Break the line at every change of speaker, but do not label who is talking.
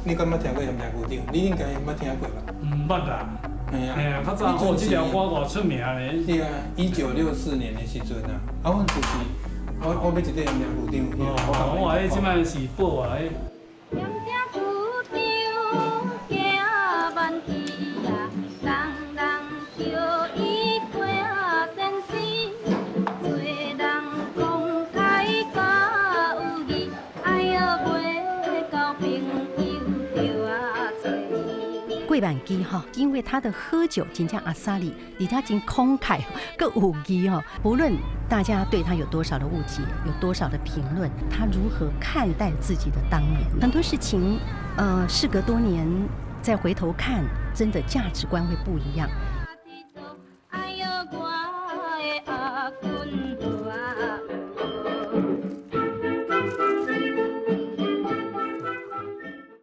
你敢捌聽過鹽埕區長？你應該捌聽過吧？
毋捌啦。
嘿啊。
嘿啊，較早哦，這條歌偌出名咧。
對啊，1964年的時陣啊，啊，阮就是我買一塊鹽埕區長。
哦，我話彼這擺是報啊，彼。
鹽埕區長行萬里啊，人人叫伊郭先生，做人慷慨佮有義，哎喲袂交朋友著愛揣。
郭萬基哈，因為他的喝酒真正阿薩里，而且真慷慨，閣有義哈。不論大家對他有多少的誤解，有多少的評論，他如何看待自己的當年？很多事情，事隔多年再回頭看，真的價值觀會不一樣。